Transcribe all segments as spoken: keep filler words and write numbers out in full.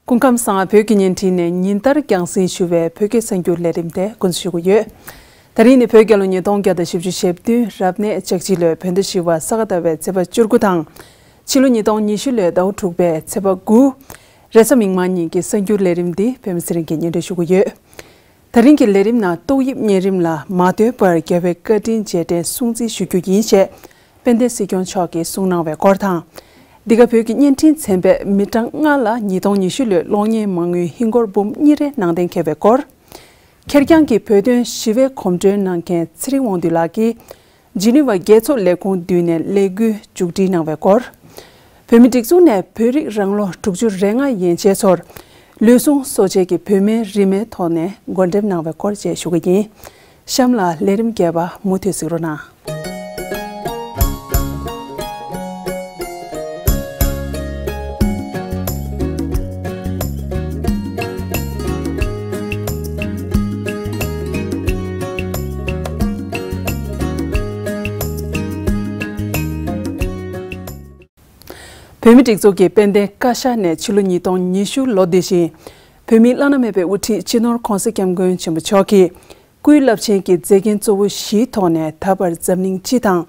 སྐུ་ཁམས་བཟང་། བོད་ཀྱི་བརྙན་འཕྲིན་ནས་ཉིན་ལྟར་རྒྱང་སྲིང་ཞུ་བའི་བོད་སྐད་གསར་འགྱུར་ལས་རིམ་དེ་འགོ་འཛུགས་ཞུ་གི་ཡོད། ད་རིང་ནི་བོད་རྒྱལ་ལོ་ཉིས་སྟོང་བརྒྱ་དང་བཞི་བཅུ་ཞེ་བདུན་རབ་གནས་ལྕགས་བྱི་ལོའི་བོད་ཟླ་བཞི་པ་ས་ག་ཟླ་བའི་ཚེས་པ་བཅུ་དགུ་དང་། ཕྱི་ལོ་ཉིས་སྟོང་ཉི་ཤུ་ལོའི་ཟླ་བ་དྲུག་པའི་ཚེས་པ་དགུ། རེས་གཟའ་མིག་དམར་ཉིན་གྱི་གསར་འགྱུར་ལས་རིམ་འདི་པད་མ་ཚེ་རིང་གིས་སྙན་སྒྲོན་ཞུ་གི་ཡོད། ད་རིང་གི་ལས་རིམ་ནང་ཏོག་དབྱིབས་གཉན་རིམས་ལ་མ་ལྟོས་པར་རྒྱལ་བའི་བཀའ་དྲིན་རྗེས་དྲན་སྲུང་བརྩི་ཞུ་རྒྱུ་ཡིན་ཞེས་དཔལ་ལྡན་སྲིད་སྐྱོང་མཆོག་གིས་གསུངས་གནང་བའི་སྐོར་དང་། འདི་ག་བོད་ཀྱི་བརྙན་འཕྲིན་ཚན་པས་མི་གྲངས་ལྔ་ལ་ཉིས་སྟོང་ཉི་ཤུ་ལོའི་གློག་བརྙན་མ་དངུལ་ཧིན་སྒོར་འབུམ་གཉིས་རེ་གནང་གཏན་འཁེལ་བའི་སྐོར། ཁེར་རྐྱང་གི་བོད་དོན་ཞི་བའི་གོམ་བགྲོད་གནང་མཁན་ཚེ་རིང་དབང་འདུས་ལགས་ཀྱིས། ཇི་ནི་ཝ་རྒྱལ་ཚོགས་ལས་ཁུངས་མདུན་ནས་ལས་འགུལ་མཇུག་སྒྲིལ་གནང་བའི་སྐོར། བོད་མིའི་སྒྲིག་འཛུགས་ནས་བོད་རིགས་རང་ལོ་དྲུག་ཅུ་རེ་ལྔ་ཡན་ཆད་ཚོར་ལུས་ཟུངས་གསོ་བྱེད་ཀྱི་བོད་སྨན་རིན་མེད་ཐོག་ནས་བགོ་འགྲེམས་གནང་བའི་སྐོར་བཅས་ཞུ་གི་ཡིན། གཤམ་ལ་ལས་རིམ་རྒྱས་པ་མུ་མཐུད་གཟིགས་རོགས་གནང་། བོད་མིའི་སྒྲིག་འཛུགས་ཀྱི་དཔལ་ལྡན་བཀའ་ཤག་ནས་ཕྱི་ལོ་ཉིས་སྟོང་ཉི་ཤུ་ལོ་འདི་བཞིན། བོད་མིའི་བླ་ན་མེད་པའི་དབུ་ཁྲིད་སྤྱི་ནོར་༧གོང་ས་༧སྐྱབས་མགོན་ཆེན་པོ་མཆོག་གིས། སྐུའི་རླབས་ཆེན་གྱི་མཛད་འགན་གཙོ་བོ་བཞིའི་ཐོག་ནས་ད་བར་འཛམ་གླིང་སྤྱི་དང་།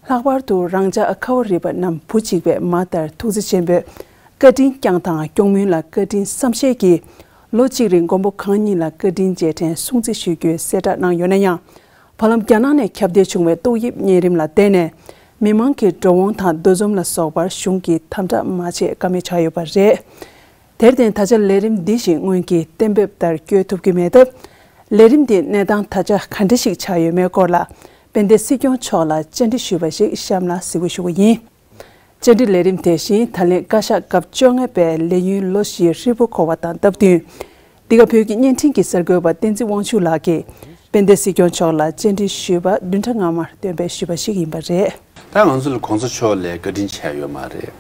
ལྷག་པར་དུ་རང་ཅག་ཁ་བ་རི་པ་རྣམས་བུ་གཅིག་པའི་མ་ལྟར་ཐུགས་རྗེ་ཆེན་པོས་བཀའ་དྲིན་བསྐྱངས་དང་སྐྱོང་མུས་ལ་བཀའ་དྲིན་བསམ་ཤེས་ཀྱིས། ལོ་གཅིག་རིང་མགོན་པོ་གང་ཉིད་ལ་བཀའ་དྲིན་རྗེས་དྲན་སྲུང་བརྩི་ཞུ་རྒྱུའི་གསལ་བསྒྲགས་གནང་ཡོད་ན་ཡང་། བར་ལམ་རྒྱ་ནག་ནས་ཁྱབ་གདལ་བྱུང་བའི་ཏོག་དབྱིབས་གཉན་རིམས་ལ་བརྟེན་ནས། མི་མང་གི་འགྲོ་འོང་དང་འདུ་འཛོམས་ལ་སོགས་པར་གཞུང་གིས་དམ་དྲག་མ་བྱས་ཀ་མེད་ཆགས་ཡོད་པ་རེད། དེར་བརྟེན་ད་ཆ་ལས་རིམ་འདི་བཞིན་སྔོན་གྱི་གཏན་འབེབས་ལྟར་བསྐྱོད་ཐུབ་ཀྱི་མེད་སྟབས། ལས་རིམ་འདིའི་གནས་སྟངས་ད་ཆ་ག་འདྲ་ཞིག་ཆགས་ཡོད་མེད་སྐོར་ལ། དཔལ་ལྡན་སྲིད་སྐྱོང་མཆོག་ལ་བཅར་འདྲི་ཞུས་པ་ཞིག་གཤམ་ལ་གཟིགས་འབུལ་ཞུ་གི་ཡིན། བཅར་འདྲི་ལས་རིམ་དེ་བཞིན་ད་ལན་བཀའ་ཤག་སྐབས་བཅོ་ལྔ་པའི་ལས་ཡུན་ལོ་བཞིའི་ཧྲིལ་པོ་འཁོར་བ་དང་སྟབས་བསྟུན། འདི་ག་བོད་ཀྱི་བརྙན་འཕྲིན་གྱི་གསར་འགོད་པ་བསྟན་འཛིན་དབང་ཕྱུག་ལགས་ཀྱིས་དཔལ་ལྡན་སྲིད་སྐྱོང་མཆོག་ལ་བཅར་འདྲི་ཞུས་པ་བདུན་ཕྲག་སྔ་མར་སྟོན་པའི་ཞུས་པ་ཞིག་ཡིན་པ་རེད། ད་ང་ཚོ་ལ་གོང་ས་མཆོག་ལ་བཀའ་དྲིན་ཆེ་ཡོད་མ་རེད།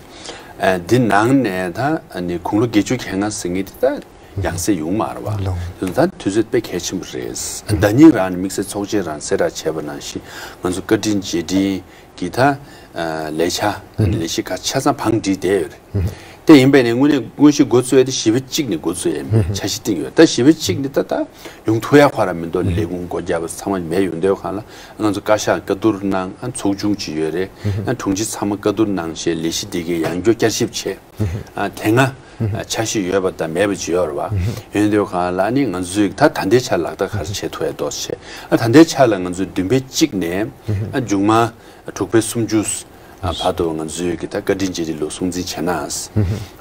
ཨ། འདི་ནང་ནས་ད་ནི་དགུང་ལོ་བརྒྱད་ཅུ་གྱ་ལྔ་ཟེར་མཁན་དེ་ད་ཡང་སེ་ཡོང་མ་རེད་བ། ལོ། དེ་ད་དུས་ཚོད་དཔེ་གལ་ཆེན་པོ་རེད། ཟླ་ཉིན་རང་ནས་དམིགས་བསལ་ཚོགས་ཆེན་རང་གསལ་བསྒྲགས་བྱས་པ་ནང་བཞིན་ང་ཚོ་བཀའ་དྲིན་རྗེས་དྲན་གྱི་ད་ལས་འཆར་ལས་གཞི་ཁག་ཆ་ཚང་བང་སྒྲིག་བསྡད་ཡོད་རེད། དེ་ཡིན་པས་ནས་དངོས་གནས་དངོས་གཞི་འགོ་བཙུགས་ཡ་དེ་བཞི་པ་གཅིག་ནས་འགོ་བཙུགས་ཡ་ཡིན་པའི་འཆར་གཞི་བཏིང་ཡོད། ད་བཞི་པ་གཅིག་ནས་ད་ད་ཡོང་ཐུབ་ཡ་ཁོ་རང་མི་འདུག་ལས་ཁུངས་སྒོ་བརྒྱབ་པ་ཚང་མ་མེད་ཡོང་དུས་སྒང་ལ་ང་ཚོ་བཀའ་ཤག་བཀའ་བསྡུར་གནང་། ཨ། ཚོགས་ཆུང་ཅིག་ཡོད་རེད། ཨ། དྲུང་ཆེ་ཚང་མ་བཀའ་བསྡུར་གནང་བྱས་ལས་གཞི་འདི་གའི་ཡང་བསྐྱར་བསྐྱར་ཞིབ་བྱས། ཨ། དེ་སྔ་འཆར་གཞི་ཡོད་པ་དང་མེད་པ་ཅིག་ཡོད་རེད་བ། ཡོང་དུས་སྒང་ལ་ནི་ང་ཚོས་ད་ད་ལྟའི་ཆར་ལག་བསྟར་ག་རེ་བྱེད་ཐུབ་ཡ་འདུག་བྱས། ཨ། ད་ལྟའི་ཆར་ལ་ང་ཚོས་བདུན་པའི་གཅིག་ནས། ཨ། མཇུག་མ། དྲུག་པའི་སུམ་ཅུ། ཨ། བར་དུ་ང་ཚོས་ཀྱི་ད་བཀའ་དྲིན་རྗེས་དྲན་ལོ་སྲུང་བརྩི་བྱས་ན། བྱས་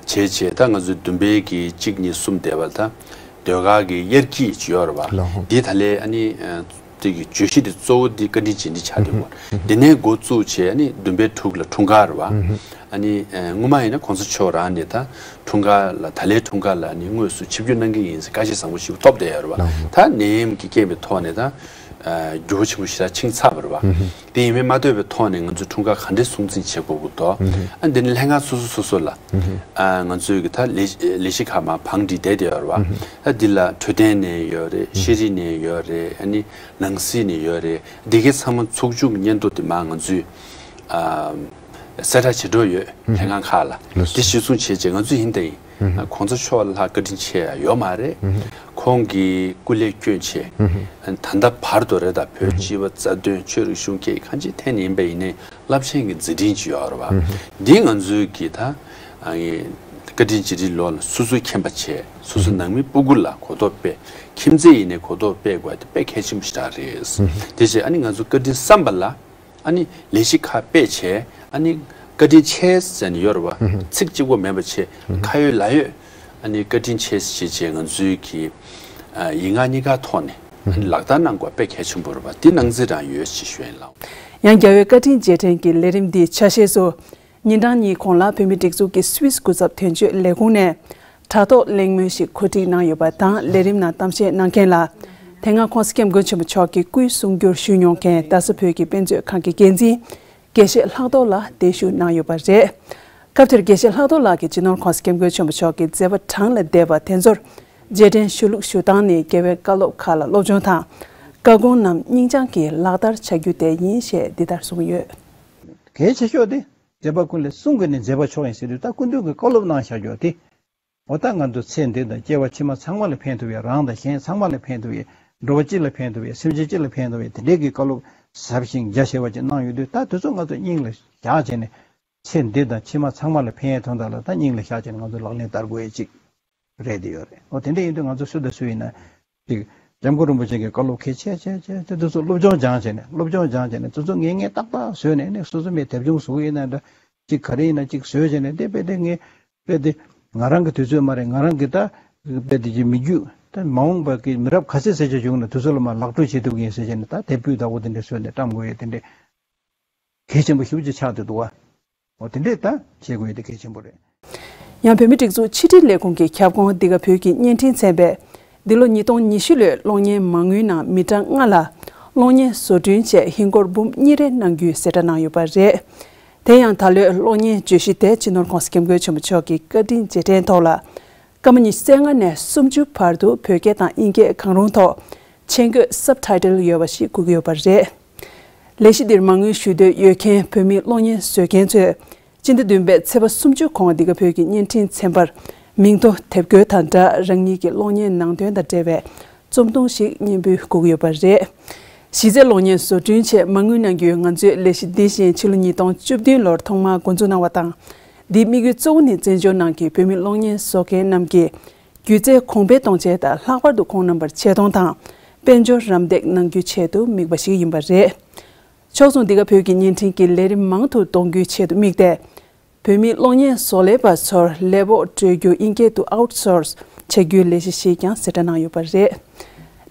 བྱས་ད་ང་ཚོས་བདུན་པའི་གི་གཅིག་གཉིས་གསུམ་བསྡད་པ་ད་ཟློས་གར་གྱི་དབྱར་སྐྱིད་ཅིག་ཡོད་རེད་བ། ལགས་འོང་། འདི་ད་ལས་ཨ་ནི། ཨ། དེ་གི་བརྗོད་གཞི་དེ་གཙོ་བོ་འདི་བཀའ་དྲིན་རྗེས་དྲན་ཆགས་བསྡད་ཡོད། འདི་ནས་འགོ་བཙུགས་བྱས་ཨ་ནི་བདུན་པའི་དྲུག་ལ་འཁྲུངས་སྐར་རེད་བ། ཨ་ནི། ཨ། སྔོན་མ་ཡིན་ན་གོང་ས་མཆོག་རང་ནས་ད་འཁྲུངས་སྐར་ལ་ད་ལའི་འཁྲུངས་སྐར་ལ་ཨ་ནི་དངོས་སུ་ཆིབས་བསྒྱུར་གནང་གི་ཡིན་ཟེར་བཀའ་ཤག་བཟང་པོ་ཞིག་ཐོབ་བསྡད་ཡོད་རེད་བ། ལགས་འོང་། ད་ནད་ཡམས་ཀྱི་རྐྱེན་པའི་ཐོག་ནས་ད། ཨ། འགྱུར་བ་ཆེན་པོ་ཞེ་དྲག་ཕྱིན་ཚར་བ་རེད་བ། དེ་ཡིན་མིན་མ་ལྟོས་པའི་ཐོག་ནས་ང་ཚོས་འཁྲུངས་སྐར་ག་འདྲས་སྲུང་བརྩི་བྱེད་དགོས་ཀྱི་འདུག་ཨ། འདི་ནི་ལྷན་ཁང་སོ་སོ་སོ་སོ་ལ། ཨ། ང་ཚོས་ཀྱི་ད་ལས་ལས་གཞི་ཁག་མར་བང་སྒྲིག་བསྡད་བསྡད་ཡོད་རེད་བ། ཨ། འདི་ལ་འཕྲོད་བསྟེན་ནས་ཡོད་རེད། ཤེས་རིག་ནས་ཡོད་རེད། ཨ་ནི་ནང་སྲིད་ནས་ཡོད་རེད། འདི་གའི་ཚང་མ་ཚོགས་ཆུང་གི་སྙན་ཐོ་དེ་མར་ང་ཚོས། ཨ། གསལ་བསྒྲགས་བྱེད་འགྲོ་ཡོད། ལྷན་ཁང་ཁག་ལ། ལགས་སོ། དེ་གཞིར་བཟུང་བྱས་རྗེས་ང་ཚོས་ཡིན་དང་ཡིན། ཨ། གོང་ས་མཆོག་ལ་ལྷག་བཀའ་དྲིན་ཆེ་ཡ་ཡོད་མ་རེད། ཁོང་གིས་སྐུ་ལས་བསྐྱོན་བྱས། ད་ལྟ་བར་དུ་རེད། ད་བོད་སྤྱི་པ་རྩ་དོན་ཆོས་རིག་གཞུང་སྐད་གང་ཅིའི་ཐད་ནས་ཡིན་པ་ཡིན་ནའི་རླབས་ཆེན་གྱི་མཛད་འཕྲིན་ཅིག་ཡོད་རེད་བ། འདི་ང་ཚོའི་གི་ད། ཨ། བཀའ་དྲིན་རྗེས་དྲན་ལོ་ལ་སོ་སོའི་མཁྱེན་པ་བྱས། སོ་སོ་ནང་མི་སྤུ་གུ་ལ་གོ་རྟོགས་སྤེལ། ཁྱིམ་མཚེས་ཡིན་ནའི་གོ་རྟོགས་སྤེལ་དགོས་དེ་དཔེ་གལ་ཆེན་པོ་ཞིག་རང་རེད། དེ་བྱས་ཨ་ནི་ང་ཚོ་བཀའ་དྲིན་བསམ་པ་ལ། ཨ་ནི་ལས་གཞི་ཁག་སྤེལ་བྱས། ཨ་ནི་བཀའ་དྲིན་ཆེ་ཟེར་ནས་ཡོད་རེད་བ། ཚིག་གཅིག་པོ་མིན་པ་བྱས། ཁ་ཡོད་ལག་ཡོད། ཨ་ནི་བཀའ་དྲིན་ཆེ་ཞེས་བྱས་ང་ཚོའི་གི། ཨ། ཡིག་ངག་གཉིས་ཀ་ཐོག་ནས། ཨ་ནི་ལག་བསྟར་གནང་དགོས་དཔེ་གལ་ཆེན་པོ་རེད་བ། འདི་གནང་རྩིས་རང་ཡོད་ཅེས་ཞུ་ཡིན་ལགས། ཡང་རྒྱལ་བའི་བཀའ་དྲིན་རྗེས་དྲན་གྱི་ལས་རིམ་འདིའི་ཆ་ཤས་སུ། ཉིན་གྲངས་གཉིས་གོང་ལ་བོད་མིའི་སྒྲིག་འཛུགས་ཀྱི་སུད་སི་སྐུ་ཚབ་དོན་གཅོད་ལས་ཁུངས་ནས། དྲ་ཐོག་གླེང་མོལ་ཞིག་གོ་སྒྲིག་གནང་ཡོད་པ་དང་། ལས་རིམ་ནང་གཏམ་བཤད་གནང་མཁན་ལ། དེ་སྔ་༧གོང་ས་༧སྐྱབས་མགོན་ཆེན་པོ་མཆོག་གི་སྐུའི་གསུང་སྒྱུར་ཞུས་མྱོང་མཁན་རྡ་ས་བོད་ཀྱི་དཔེ་མཛོད་ཁང་གི་འགན་འཛིན་དགེ་བཤེས་ལྷག་རྡོར་ལགས་གདན་ཞུ་གནང་ཡོད་པ་རེད། སྐབས་དེར་དགེ་བཤེས་ལྷག་རྡོར་ལགས་ཀྱིས་སྤྱི་ནོར་༧གོང་ས་༧སྐྱབས་མགོན་ཆེན་པོ་མཆོག་གི་མཛད་པ་གྲངས་ལས་འདས་པ་དེ་ཚོར་རྗེས་དྲན་ཞུ་ལུགས་ཞུ་སྟངས་ནས་རྒྱལ་བའི་བཀའ་སློབ་ཁག་ལ་སློབ་སྦྱོང་དང་། བཀའ་དགོངས་རྣམས་སྙིང་བཅངས་ཀྱིས་ལག་བསྟར་བྱ་རྒྱུ་དེ་ཡིན་ཞེས་འདི་ལྟར་གསུངས་ཡོད། གལ་ཆེ་ཤོས་དེ། མཛད་པ་ཀུན་ལས་གསུང་གི་ནི་མཛད་པ་མཆོག་ཡིན་ཟེར་དུས། ད་སྐུ་མདུན་གྱིས་བཀའ་སློབ་གནང་བཞག་རྒྱུ་དེ། འོ་ད་ང་ཚོ་ཚེ་འདི་དང་སྐྱེ་བ་ཕྱི་མ་ཚང་མ་ལ་ཕན་ཐོགས་པའི། རང་དང་གཞན་ཚང་མ་ལ་ཕན་ཐོགས་པའི། འགྲོ་བ་སྤྱི་ལ་ཕན་ཐོགས་པའི། སེམས་ཅན་སྤྱི་ལ་ཕན་ཐོགས་པའི་དེ་འདྲའི་གི་བཀའ་སློབ་ཟབ་ཞིང་རྒྱ་ཆེ་བ་ཅིག་གནང་ཡོད་དུས། ད་དེ་ཚོ་ང་ཚོ་སྙིང་ལ་བཞག་བྱས་ནས། ཚེ་འདི་དང་ཕྱི་མ་ཚང་མ་ལ་ཕན་ཡས་དོན་དག་ལ་ད་སྙིང་ལ་བཞག་བྱས་ནས་ང་ཚོ་ལག་ལེན་བསྟར་དགོས་ཡས་ཅིག་རེད་དེ་ཡོད་རེད། འོ་དེ་འདྲ་ཡིན་དུས་ང་ཚོ་སུ་དང་སུ་ཡིན་ན་ཅིག་འཇམ་མགོན་རིན་པོ་ཆེ་གི་བཀའ་སློབ་གལ་ཆེ་ཆེ་ཆེ་ཆེ་དེ་ཚོ་སློབ་སྦྱོང་སྦྱངས་བྱས་ནས། སློབ་སྦྱོང་སྦྱངས་བྱས་ནས་དེ་ཚོ་ངེས་ངེས་ཏག་ཏག་བཟོས་ནས། ནས་སོ་སོ་མི་དེབ་ཆུང་བཟོ་གི་ཡིན་ན་འདྲ། ཅིག་ག་རེ་ཡིན་ན་ཅིག་བཟོས་བྱས་ནས། དེ་དཔེ་དེ་ངས་དཔེ་དེ་ང་རང་གི་དུས་ཚོད་མ་རེད། ང་རང་གི་ད་དཔེ་དེ་ཅིག་མི་རྒྱུད་ད་མ་འོངས་པ་གི་མི་རབས་ག་ཚད་ཟེར་ཆ་བྱུང་ན་དེ་ཚོ་ལ་མར་ལག་སྤྲོད་བྱེད་ཐུབ་ཀྱི་ཡིན་ཟེར་བྱས་ནས། ད་དེབ་སྤུས་དག་པོ་དེ་འདྲ་བཟོས་ནས་བཀྲམ་དགོས་ཡས་དེ་འདྲ་གལ་ཆེན་པོ་ཞེ་པོ་ཅིག་ཆགས་བསྡད་འདུག་བ། འོ་དེ་འདྲས་ད་བྱེད་དགོས་ཡས་དེ་གལ་ཆེན་པོ་རེད། ཡང་བོད་མིའི་སྒྲིག་འཛུགས་ཕྱི་དྲིལ་ལས་ཁུངས་ཀྱི་ཁྱབ་ཁོངས་འདི་ག་བོད་ཀྱི་བརྙན་འཕྲིན་ཚན་པས་འདི་ལོ་ཉིས་སྟོང་ཉི་ཤུ་ལོའི་གློག་བརྙན་མ་དངུལ་ནང་མི་གྲངས་ལྔ་ལ་གློག་བརྙན་བཟོ་སྐྲུན་ཆེད་ཧིན་སྒོར་འབུམ་གཉིས་རེ་གནང་རྒྱུའི་གསལ་བསྒྲགས་གནང་ཡོད་པ་རེད། དེ་ཡང་ད་ལོའི་གློག་བརྙན་བརྗོད་གཞི་དེ་སྤྱི་ནོར་༸གོང་ས་༸སྐྱབས་མགོན་ཆེན་པོ་མཆོག་གི་བཀའ་དྲིན་རྗེས་དྲན་ཐོག་ལ། སྐར་མ་ཉི་ཤུ་རྩ་ལྔ་ནས་སུམ་ཅུ་བར་དུ་བོད་སྐད་དང་དབྱིན་སྐད་གང་རུང་ཐོག་མཆན་འགོད་སབ་ཊའི་ཊལ་ཡོད་པ་ཞིག་དགོས་ཀྱི་ཡོད་པ་རེད། ལས་གཞི་འདིར་མ་དངུལ་ཞུ་འདོད་ཡོད་མཁན་བོད་མིའི་གློག་བརྙན་བཟོ་མཁན་ཚོས་སྤྱི་ཟླ་བདུན་པའི་ཚེས་པ་སུམ་ཅུ་གོང་འདི་ག་བོད་ཀྱི་བརྙན་འཕྲིན་ཚན་པར་མིང་ཐོ་དེབ་འགོད་དང་སྦྲགས། རང་ཉིད་ཀྱི་གློག་བརྙན་ནང་དོན་དང་འབྲེལ་བའི་རྩོམ་ཐུང་ཞིག་སྙན་འབུལ་དགོས་ཀྱི་ཡོད་པ་རེད། གཞི་རྩའི་གློག་བརྙན་བཟོ་སྐྲུན་ཆེད་མ་དངུལ་གནང་རྒྱུའི་ང་ཚོའི་ལས་གཞི་འདི་བཞིན་ཕྱི་ལོ་ཉིས་སྟོང་བཅུ་བདུན་ལོར་ཐོག་མར་འགོ་འཛུགས་གནང་བ་དང་། འདིའི་དམིགས་ཡུལ་གཙོ་བོ་ནི་བཙན་བྱོལ་ནང་གི་བོད་མི་གློག་བརྙན་བཟོ་མཁན་རྣམས་ཀྱི་སྒྱུ་རྩལ་གོང་འཕེལ་གཏོང་ཆེད་དང་། ལྷག་པར་དུ་ཁོང་རྣམ་པར་ཆེ་མཐོང་དང་དཔལ་འབྱོར་རམ་འདེགས་གནང་རྒྱུའི་ཆེད་དུ་དམིགས་པ་ཞིག་ཡིན་པ་རེད། ཕྱོགས་མཚུངས་འདི་ག་བོད་ཀྱི་བརྙན་འཕྲིན་གྱི་ལས་རིམ་མང་དུ་གཏོང་རྒྱུའི་ཆེད་དུ་དམིགས་ཏེ། བོད་མིའི་གློག་བརྙན་བཟོ་ལས་པ་ཚོར་ལས་སྦོགས་སྤྲོད་རྒྱུ་དབྱིན་སྐད་དུ་ཨའུཊ་སོར་སི་བྱ་རྒྱུའི་ལས་གཞི་ཞིག་ཀྱང་གསལ་བསྒྲགས་གནང་ཡོད་པ་རེད།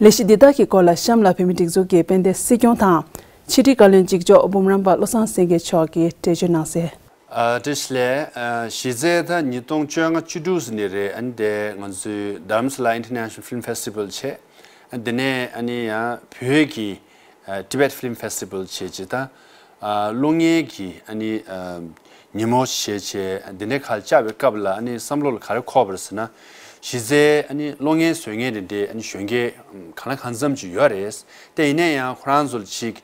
ལས་གཞི་འདི་དག་གི་སྐོར་ལ་གཤམ་ལ་བོད་མིའི་སྒྲིག་འཛུགས་ཀྱི་དཔལ་ལྡན་སྲིད་སྐྱོང་དང་ཕྱི་དྲིལ་བཀའ་བློན་གཅིག་ལྕོགས་འབུམ་རམས་པ་བློ་བཟང་སེང་གེ་མཆོག་གིས་འགྲེལ་བརྗོད་གནང་གསལ། ཨ། བཀྲ་ཤིས་བདེ་ལེགས། ཨ། གཞི་རྩའི་ད་ཉིས་སྟོང་བཅོ་ལྔ་བཅུ་དྲུག་ཟིན་ནས་རེད། ཨ་ནི་དེ་ང་ཚོའི་དྷ་རམ་ས་ལ་International Film Festival བྱས། ཨ། དེ་ནས་ཨ་ནི་ཡང་བོད་ཀྱི་ཨ། Tibet Film Festival བྱས་ཅིག་ད། ཨ། གློག་བརྙན་གྱི་ཨ་ནི་ཨ། ཉིན་མོ་བྱས་བྱས་འདི་འདྲའི་ཁ་བཅར་བའི་སྐབས་ལ། ཨ་ནི་བསམ་བློ་ལ་ག་རེ་འཁོར་བ་རེད་ཟེར་ན། གཞི་རྩའི་ཨ་ནི་གློག་བརྙན་བཟོ་མཁན་དེ་འདྲའི་ཨ་ནི་གཞོན་སྐྱེས་གང་ལ་གང་འཚམ་ཅིག་ཡོད་རེད། དེ་ཡིན་ན་ཡང་ཁོ་རང་ཚོ་ལ་ཅིག་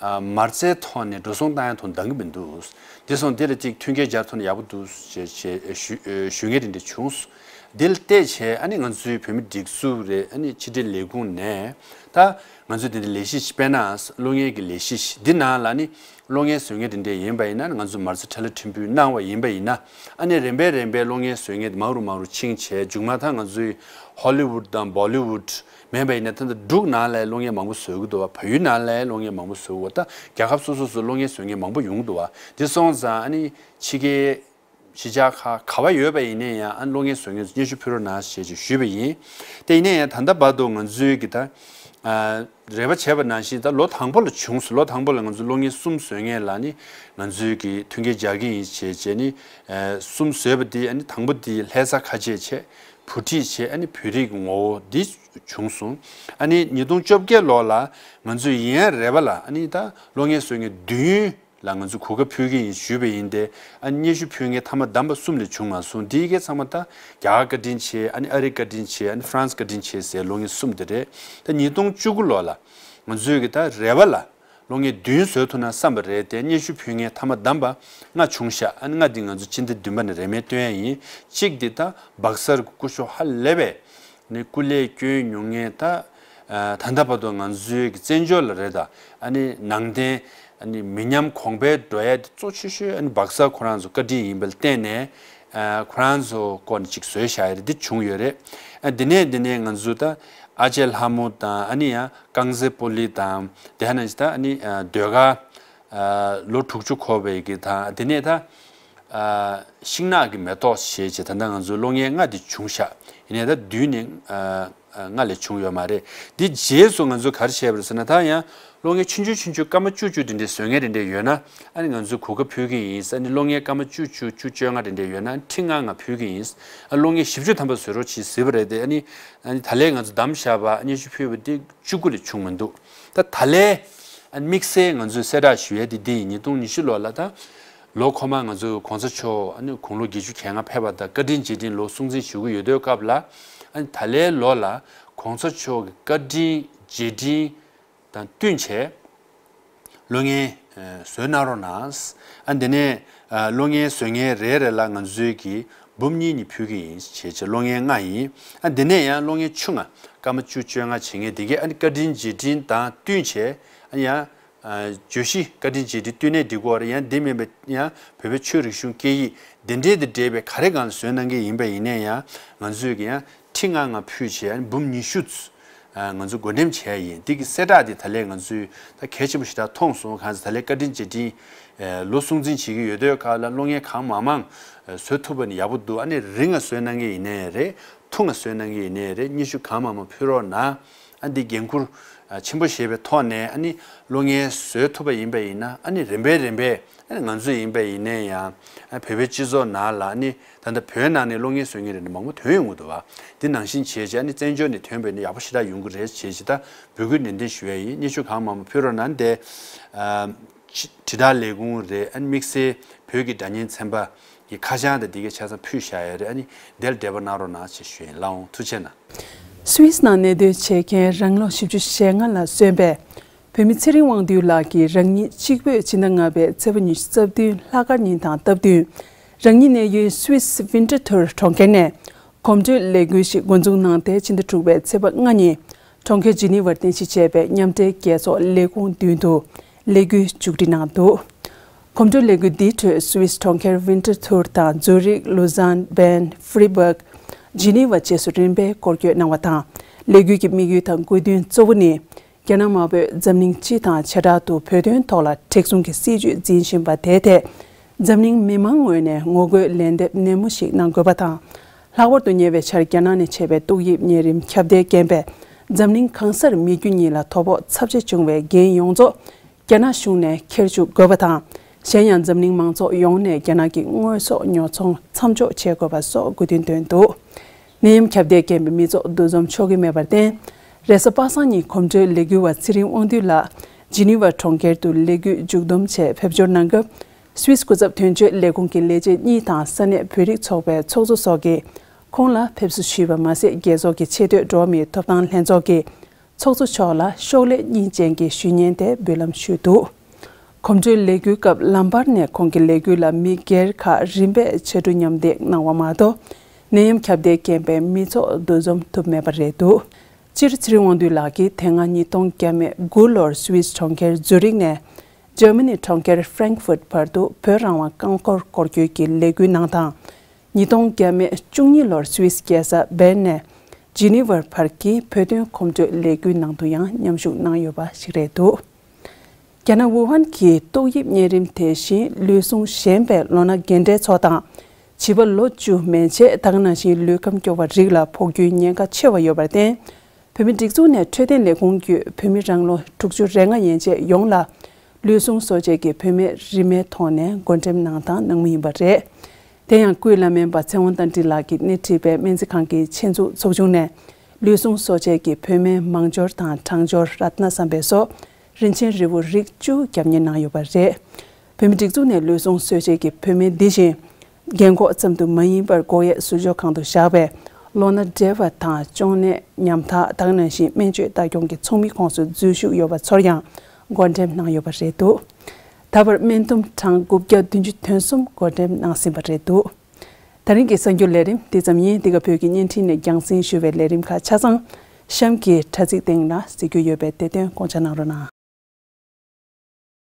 ཨ། མ་རྩའི་ཐོག་ནས་འགྲོ་སོང་བཏང་ཡ་ཐོག་འདང་གི་མི་འདུག། དེ་སོང་དེ་ལ་ཅིག་མཐུན་རྐྱེན་སྦྱར་ཐུབ་ན་ཡག་པོ་འདུག་ཅེས་ཅེས་ཞུ་ཞུ་མཁན་དེ་འདྲ་བྱུང་། དེ་ལ་བལྟས་བྱས་ཨ་ནི་ང་ཚོའི་བོད་མི་སྒྲིག་འཛུགས་རེད། ཨ་ནི་ཕྱི་དྲིལ་ལས་ཁུངས་ནས་ད་ང་ཚོས་དེ་འདྲ་ལས་གཞི་ཞིག། དཔེར་ན་གློག་བརྙན་གྱི་ལས་གཞི་ཞིག་འདི་ནང་ལ་ཨ་ནི་གློག་བརྙན་བཟོ་མཁན་དེ་འདྲ་ཡིན་པ་ཡིན་ན། ང་ཚོ་མ་རྩ་ཁྲལ་ལ་ཁྲིམས་ཕུད་གནང་བ་ཡིན་པ་ཡིན་ན། ཨ་ནི་རིམ་པས་རིམ་པས་གློག་བརྙན་བཟོ་མཁན་དེ་མང་རུ་མང་རུ་ཕྱིན་བྱས། མཇུག་མ་ད་ང་ཚོའི་ཧོ་ལི་ཝུཌ་དང་བྷོ་ལི་ཝུཌ་མིན་པ་ཡིན་ན། ད་ལྟ་འབྲུག་ནང་ལ་གློག་བརྙན་མང་པོ་བཟོ་གི་འདུག་བ། བལ་ཡུལ་ནང་ལ་གློག་བརྙན་མང་པོ་བཟོ་གི་འདུག་བ། ད་རྒྱལ་ཁབ་སོ་སོ་སོ་གློག་བརྙན་བཟོ་མཁན་མང་པོ་ཡོང་གི་འདུག་བ། དེ་སོང་ཙང་ཨ་ནི་ཕྱི་རྒྱལ་གཞིས་ཆགས་ཁག་ག་བ་ཡོད་པ་ཡིན་ན་ཡང་། ཨ་ནི་གློག་བརྙན་བཟོ་མཁན་ཚོ་སྙན་ཞུ་ཕུལ་རོགས་གནང་ཞེས་ཅིག་ཞུས་པ་ཡིན། དེ་ཡིན་ན་ཡང་ད་ལྟ་བར་དུ་ང་ཚོའི་གི་ད་ཨ། རེ་བ་བྱས་པ་ནང་བཞིན་ད་ལོ་དང་པོ་ལ་བྱུང་སོང་། ལོ་དང་པོ་ལ་ང་ཚོ་གློག་བརྙན་གསུམ་བཟོ་མཁན་ལ་ནི་ང་ཚོའི་གི་མཐུན་རྐྱེན་སྦྱར་གྱི་ཡིན་ཞེས་བྱས་ནས། ཨ། གསུམ་བཟོས་པ་དེ་ཨ་ནི་དང་པོ་དེ་ལྷ་ས་ཁ་ཆེ་བྱས། བུ་ཁྲིད་བྱས། ཨ་ནི་བོད་རིགས་ངོ་བོ་འདི་བྱུང་སོང་། ཨ་ནི་ཉིས་སྟོང་བཅོ་བརྒྱད་ལོ་ལ་ང་ཚོས་ཡིན་ཡང་རེ་བ་ལ་ཨ་ནི་ད་གློག་བརྙན་བཟོ་མཁན་བདུན་ལ་ང་ཚོས་གོ་སྐབས་ཕུལ་གྱི་ཡིན་ཞུས་པ་ཡིན་ཏེ། ཨ་ནི་སྙན་ཞུ་ཕུལ་མཁན་མཐའ་མ་བདམས་པ་གསུམ་ལས་བྱུང་མ་སོང་། འདི་གའི་ཚང་མ་ད་རྒྱ་གར་བཀའ་དྲིན་ཆེ། ཨ་ནི་ཨ་རི་བཀའ་དྲིན་ཆེ། ཨ་ནི་ཧྥ་རན་སི་བཀའ་དྲིན་ཆེ་ཟེར་གློག་བརྙན་གསུམ་དེ་རེད། ད་ཉིས་སྟོང་བཅུ་དགུ་ལོ་ལ་ང་ཚོས་གི་ད་རེ་བ་ལ་གློག་བརྙན་བདུན་བཟོ་ཐུབ་ན་བསམ་པ་རེད་དེ། སྙན་ཞུ་ཕུལ་མཁན་མཐའ་མ་བདམས་པ་ལྔ་བྱུང་ཤག། ཨ་ནི་ལྔ་འདི་ང་ཚོ་སྤྱི་ཟླ་བདུན་པ་ནས་རིན་མེད་སྟོན་ཡ་ཡིན། གཅིག་འདི་ད་སྦག་སར་སྐུ་ཞབས་ཧ་ལས་པའི་ནི་སྐུ་ལས་བསྐྱོན་མྱོང་མཁན། ད་ཨ་ད་ལྟ་བར་དུ་ང་ཚོའི་གི་བཙན་བྱོལ་ལ་རེད། ད་ཨ་ནི་ནང་བསྟན་ཨ་ནི་མི་ཉམས་གོང་འཕེལ་འགྲོ་ཡ་དེ་གཙོ་ཆེ་ཤོས་ཨ་ནི་སྦག་སར་ཁོ་རང་ཚོ་བཀའ་དྲིན་ཡིན་པ་ལ་བརྟེན་ནས། ཨ་ཁོ་རང་ཚོ་སྐོར་ནས་ཅིག་བཟོས་བཞག་ཡ་རེད། འདི་བྱུང་ཡོད་རེད། ཨ་འདི་ནས་འདི་ནས་ང་ཚོ་ད་ཨ་ཅེ་ལྷ་མོ་དང་། ཨ་ནི་ཡང་རྐང་རྩེད་སྤོ་ལོ་དང་། དེ་ནང་བཞིན་ད་ཨ་ནི་ཨ་ཟློས་གར་ཨ་ལོ་དྲུག་ཅུ་འཁོར་བའི་གི་དང་། དེ་ནས་ད་ཨ་ཤིང་ནགས་ཀྱི་མེ་ཏོག་ཞེས་བྱས། ད་ལྟ་ང་ཚོ་གློག་བརྙན་ལྔ་འདི་བྱུང་ཤག། ཡིན་ནའི་ད་བདུན་ནི་ཨ་ཨ་ལྔ་ལས་བྱུང་ཡོད་མ་རེད། འདི་རྗེས་སུ་ང་ཚོས་ག་རེ་བྱས་པ་རེད་ཟེར་ན། ད་ཡང་གློག་བརྙན་ཆུང་ཆུང་ཆུང་ཆུང་སྐར་མ་བཅུ་བཅུ་དེ་འདྲའི་བཟོ་མཁན་དེ་འདྲ་ཡོད་ན། ཨ་ནི་ང་ཚོས་གོ་སྐབས་ཕུལ་གྱི་ཡིན། ཨ་ནི་གློག་བརྙན་སྐར་མ་བཅུ་བཅུ་བཅུ་བཅོ་ལྔ་དེ་འདྲ་ཡོད་ན་ཁྲི་ལྔ་ལྔ་ཕུལ་གྱི་ཡིན། ཨ་གློག་བརྙན་བཞི་བཅུ་ཐམ་པ་བཟོ་རོགས་བྱེད་ཟེར་བ་རེད་དེ། ཨ་ནི་ཨ་ནི་ད་ལན་ང་ཚོ་བདམས་བཞག་པ། སྙན་ཞུ་ཕུལ་བ་དེ་བཅུ་དགུ་ལས་བྱུང་མི་འདུག། ད་ད་ལན་ཨ་ནི་དམིགས་བསལ་ང་ཚོས་གསལ་བསྒྲགས་ཞུ་ཡ་དེ་འདི་ཡིན། ཉིས་སྟོང་ཉི་ཤུ་ལོ་ལ་ད་ལོ་འཁོར་མ་ང་ཚོ་གོང་ས་མཆོག་ཨ་ནི་དགུང་ལོ་བརྒྱད་ཅུ་གྱ་ལྔ་ཕེབས་པ་དང་བཀའ་དྲིན་རྗེས་དྲན་ལོ་སྲུང་བརྩི་ཞུ་གི་ཡོད་དུས་སྐབས་ལ། ཨ་ནི་ད་ལན་ལོ་ལ་གོང་ས་མཆོག་གི་བཀའ་དྲིན་རྗེས་དྲན་དང་བསྟུན་བྱས་གློག་བརྙན་ཨ་བཟོས་གནང་རོགས་གནང་། ཨ་འདི་ནས་ཨ་གློག་བརྙན་བཟོ་མཁན་རེ་རེ་ལ་ང་ཚོའི་གི་ འབུམ་གཉིས་གཉིས་ཕུལ་གྱི་ཡིན་བྱས་བྱས་གློག་བརྙན་ལྔ་ཡིན། ཨ་དེ་ནས་ཡང་གློག་བརྙན་བཅུ་ལྔ་སྐར་མ་བཅུ་བཅོ་ལྔ་བྱེད་མཁན་དེ་གས་ཨ་ནི་བཀའ་དྲིན་རྗེས་དྲན་དང་བསྟུན་བྱས་ཨ་ནི་ཡང་། ཨ་བརྗོད་གཞི་བཀའ་དྲིན་རྗེས་དྲན་བསྟུན་ནས་འགྲིག་གི་རེད། ཡང་དེ་མིན་པའི་ཡང་བོད་པའི་ཆོས་རིག་གཞུང་སྐད་ཡིག་དེ་འདྲའི་དེ་འདྲས་པའི་ག་རེ་སྒང་ལ་བཟོས་གནང་གི་ཡིན་པ་ཡིན་ནའི་ཡང་ང་ཚོས་ཀྱི་ཡང་ཁྲི་ལྔ་ལྔ་ཕུལ་བྱས་ཨ་ནི་འབུམ་ཉི་ཤུ་ང་ཚོས་བགོ་འགྲེམས་བྱས་ཡིན། དེ་གི་གསལ་བསྒྲགས་དེ་ད་ལས་ང་ཚོས་ད་གལ་ཆེན་པོ་ཞེ་དྲག་མཐོང་སོང་། གང་ཟེར་ད་ལས་བཀའ་དྲིན་རྗེས་དྲན་ལོ་སྲུང་བརྩི་བྱེད་ཀྱི་ཡོད་དུས་ཁག་ལ་གློག་བརྙན་གང་མང་མང་བཟོ་ཐུབ་པ་ནི་ཡག་པོ་འདུག་ཨ་ནི་རིང་ང་བཟོས་གནང་གི་ཡིན་ནའི་རེད། ཐུང་ང་བཟོས་གནང་གི་ཡིན་ནའི་རེད། སྙན་ཞུ་གང་མང་མང་ཕུལ་རོགས་གནང་། ཨ་འདི་འགན་ཁུར་ཆེན་པོ་བཞེས་པའི་ཐོག་ནས་ཨ་ནི་གློག་བརྙན་བཟོས་ཐུབ་པ་ཡིན་པ་ཡིན་ན་ཨ་ནི་རིམ་པས་རིམ་པས་ཨ་ནི་ང་ཚོ་ཡིན་པ་ཡིན་ནའི་ཡང་ཨ་བོད་པའི་སྤྱི་ཚོགས་ནང་ལ་ཨ་ནི་ད་ལྟ་བོད་ནང་ནས་གློག་བརྙན་བཟོ་མཁན་རེ་རེ་མང་པོ་ཐོན་ཡོང་གི་འདུག་བ། འདི་ནང་བཞིན་བྱས་བྱས་ཨ་ནི་བཙན་བྱོལ་ནས་ཐོན་པ་ཡིན་ན་ཡག་པོ་ཞེ་དྲག་ཡོང་གི་རེད་བྱས་བྱས་ད་འབོད་སྐུལ་ནན་ཏན་ཞུ་ཡ་ཡིན། སྙན་ཞུ་གང་མང་མང་ཕུལ་རོགས་གནང་། དེ་ཨ་དྲིལ་བསྒྲགས་ལས་ཁུངས་རེད། ཨ་ནི་དམིགས་བསལ་བོད་ཀྱི་སྒྲ་སྙན་ཚན་པ་གི་ཁ་བྱང་དང་འདི་གའི་ཆ་ཚང་ཕུལ་བཞག་ཡོད་རེད། ཨ་ནི་དེ་ལ་འབྲེལ་བ་གནང་རོགས་གནང་ཞེས་ཞུ་ཡིན། ལགས་འོང་། ཐུགས་རྗེ་གནང་། སུད་སི་ནང་གནས་སྡོད་བྱེད་མཁན་རང་ལོ་བཞི་བཅུ་ཞེ་ལྔ་ལ་སོན་པའི་བོད་མི་ཚེ་རིང་དབང་འདུས་ལགས་ཀྱིས་རང་ཉིད་གཅིག་པོས་སྤྱི་ཟླ་ལྔ་པའི་ཚེས་པ་ཉི་ཤུ་རྩ་བདུན་ལྷག་དཀར་ཉིན་དང་སྟབས་བསྟུན་རང་ཉིད་གནས་ཡུལ་སུད་སི་ཝིན་ཊར་ཐུར་གྲོང་ཁྱེར་ནས་གོམ་བགྲོད་ལས་འགུལ་ཞིག་འགོ་འཛུགས་གནང་སྟེ་ཕྱི་ཟླ་དྲུག་པའི་ཚེས་པ་ལྔ་ཉིན་གྲོང་ཁྱེར་ཇི་ནི་ཝར་རྟེན་གཞི་བྱས་པའི་མཉམ་འབྲེལ་རྒྱལ་ཚོགས་ལས་ཁུངས་མདུན་དུ་ལས་འགུལ་མཇུག་སྒྲིལ་གནང་འདུག་གོམ་བགྲོད་ལས་འགུལ་འདིའི་ཁྲོད་སུད་སི་གྲོང་ཁྱེར་ཝིན་ཊར་ཐུར་དང་ཛུ་རིག་ལུ་ཟན་བྷན་ཧྥི་རི་སྦག་ཇི་ནི་ཝ་བཅས་སུ་རིམ་པས་སྐོར་སྐྱོད་གནང་བ་དང་། ལས་འགུལ་གྱི་དམིགས་ཡུལ་དང་དགོས་འདུན་གཙོ་བོ་ནི། རྒྱ་ནག་དམར་པོས་འཛམ་གླིང་སྤྱི་དང་བྱེ་བྲག་ཏུ་བོད་དོན་ཐོག་ལ་མཁྲེགས་བཟུང་གི་སྲིད་བྱུས་འཛིན་བཞིན་པ་དེའི་ཐད། འཛམ་གླིང་མི་མང་ངོས་ནས་ངོ་རྒོལ་ལན་འདེབས་ནན་མོ་ཞིག་གནང་དགོས་པ་དང་། ལྷག་པར་དུ་ཉེ་བའི་ཆར་རྒྱ་ནག་ནས་མཆེད་པའི་ཏོག་དབྱིབས་གཉན་རིམས་ཁྱབ་གདལ་རྐྱེན་པས་འཛམ་གླིང་གང་སར་མི་རྒྱུ་གཉིས་ལ་དོ་ཕོག་ཚབས་ཆེ་བྱུང་བའི་འགན་ཡོངས་རྫོགས་རྒྱ་ནག་གཞུང་ནས་འཁྱེར་བཅུག་དགོས་པ་དང་། གཞན་ཡང་འཛམ་གླིང་མང་ཚོགས་ཡོངས་ནས་རྒྱ་ནག་གི་དངོས་ཟོག་ཉོ་ཚོང་མཚམས་འཇོག་བྱེད་དགོས་པ་སོགས་དགོས་འདུན་བཏོན་འདུག་ནད་ཡམས་ཁྱབ་གདལ་རྐྱེན་པས་མི་ཚོགས་འདུ་འཛོམས་ཆོག་གི་མེད་པར་བརྟེན། རེས་གཟའ་པ་སངས་ཉིན་གོམ་བགྲོད་ལས་འགུལ་བ་ཚེ་རིང་དབང་འདུས་ལགས་ཇི་ནི་ཝ་གྲོང་ཁྱེར་དུ་ལས་འགུལ་མཇུག་བསྡོམས་ཆེད་ཕེབས་འབྱོར་གནང་སྐབས། སུད་སི་སྐུ་ཚབ་དོན་གཅོད་ལས་ཁུངས་ཀྱི་ལས་བྱེད་གཉིས་དང་ས་གནས་བོད་རིགས་ཚོགས་པའི་ཚོགས་གཙོ་སོགས་ཀྱིས་ཁོང་ལ་ཕེབས་བསུ་ཞུས་པ་མ་ཟད། རྒྱལ་ཚོགས་ཀྱི་ཆེས་མཐོའི་འགྲོ་བ་མིའི་ཐོབ་ཐང་ལྷན་ཚོགས་ཀྱི་ཚོགས་གཙོ་མཆོག་ལ་ཤོག་ལྷེ་གཉིས་ཅན་གྱི་ཞུ་སྙན་དེ་འབུལ་ལམ་ཞུས་འདུག་གོམ་བགྲོད་ལས་འགུལ་སྐབས་ལམ་བར་ནས་ཁོང་གི་ལས་འགུལ་ལ་མི་སྒེར་ཁག་རིམ་པས་ཕྱར་གྲུ་མཉམ་འདེགས་གནང་བ་མ་གཏོགས། ནད་ཡམས་ཁྱབ་གདལ་རྐྱེན་པས་མི་ཚོགས་འདུ་འཛོམས་ཐུབ་མེད་པ་རེད་འདུག་སྤྱིར་ཚེ་རིང་དབང་འདུས་ལགས་ཀྱིས་དེ་སྔ་ཉིས་སྟོང་བརྒྱ་མེད་དགུ་ལོར་སུད་སི་གྲོང་ཁྱེར་ཛུ་རིག་ནས་འཇར་མ་ནི་གྲོང་ཁྱེར་ཧྥ་རེང་ཧྥུར་བར་དུ་བོད་རང་དབང་རྐང་འཁོར་སྐོར་སྐྱོད་ཀྱི་ལས་འགུལ་གནང་དང་། ཉིས་སྟོང་བརྒྱ་མེད་བཅུ་གཉིས་ལོར་སུད་སི་རྒྱལ་ས་བྷན་ནས་ཇི་ནི་ཝར་བར་གྱི་བོད་དོན་གོམ་བགྲོད་ལས་འགུལ་ནང་དུ་ཡང་མཉམ་ཞུགས་གནང་ཡོད་པ་ཞིག་རེད་འདུག་རྒྱ་ནག་ཝུ་ཧན་གྱི་ཏོག་དབྱིབས་གཉན་རིམས་དེ་བཞིན་ལུས་ཟུངས་ཞན་པའི་ལོ་ན་རྒན་གྲས་ཚོ་དང་། བྱིས་པ་ལོ་བཅུ་མན་ཆད་དེ་ག་ནང་བཞིན་ལུས་ཁམས་སྐྱོ་བ་རིགས་ལ་ཕོག་རྒྱུའི་ཉེན་ཁ་ཆེ་བ་ཡོད་པར་བརྟེན། བོད་མིའི་སྒྲིག་འཛུགས་ནས་འཕྲོད་བསྟེན་ལས་ཁུངས་བརྒྱུད་བོད་མི་རང་ལོ་དྲུག་ཅུ་རེ་ལྔ་ཡན་ཆད་ཡོངས་ལ་ལུས་ཟུངས་གསོ་དཔྱད་ཀྱི་བུད་མེད་རིན་མེད་ཐོག་ནས་བགོ་འགྲེམས་གནང་དང་གནང་མུས་ཡིན་པ་རེད། དེ་ཡང་སྐུའི་བླ་སྨན་པ་ཚེ་དབང་རྟ་མགྲིན་ལགས་ཀྱིས་སྣེ་ཁྲིད་པའི་སྨན་རྩིས་ཁང་གི་ཆེད་འཛུགས་ཚོགས་ཆུང་ནས་ལུས་ཟུངས་གསོ་དཔྱད་ཀྱི་བུད་མེད་མང་སྦྱོར་དང་གྲངས་སྦྱོར་རཏྣ་བསམ་འཕེལ་སོགས་རིན་ཆེན་རིལ་བུ་རིགས་བཅུ་རྒྱབ་གཉེར་གནང་ཡོད་པ་རེད། བོད་མིའི་སྒྲིག་འཛུགས་ནས་ལུས་ཟུངས་གསོ་དཔྱད་ཀྱི་བུད་མེད་འདི་བཞིན། རྒན་འཁོགས་ཙམ་དུ་མ་ཡིན་པར་སྒོ་དབྱེ་ཟུར་འཇོག་ཁང་དུ་བཞག་པའི་ལོ་ན་བགྲེས་པ་དང་གཅོང་ནད་ཉམ་ཐག་དེ་ག་ནང་བཞིན་སྨན་བཅོས་ལྟ་སྐྱོང་གི་ཚོགས་མི་ཁོངས་སུ་འཛུལ་ཞུགས་ཡོད་པ་ཚོར་ཡང་བགོ་འགྲེམས་གནང་ཡོད་པ་རེད་འདུག་ད་བར་སྨན་ཐུམ་གྲངས་དགུ་བརྒྱ་བདུན་ཅུ་དོན་གསུམ་བགོ་འགྲེམས་གནང་ཟིན་པ་རེད་འདུག་ད་རིང་གི་གསར་འགྱུར་ལས་རིམ་འདི་ཙམ་ཡིན། འདི་ག་བོད་ཀྱི་བརྙན་འཕྲིན་ནས་རྒྱང་སྲིང་ཞུ་བའི་ལས་རིམ་ཁག་ཆ་ཚང་གཤམ་གྱི་དྲ་ཚིགས་སྟེང་ལ་གཟིགས་རྒྱུ་ཡོད་པས་དེ་དོན་སྐོང་ཆ་གནང་རོགས་གནང་།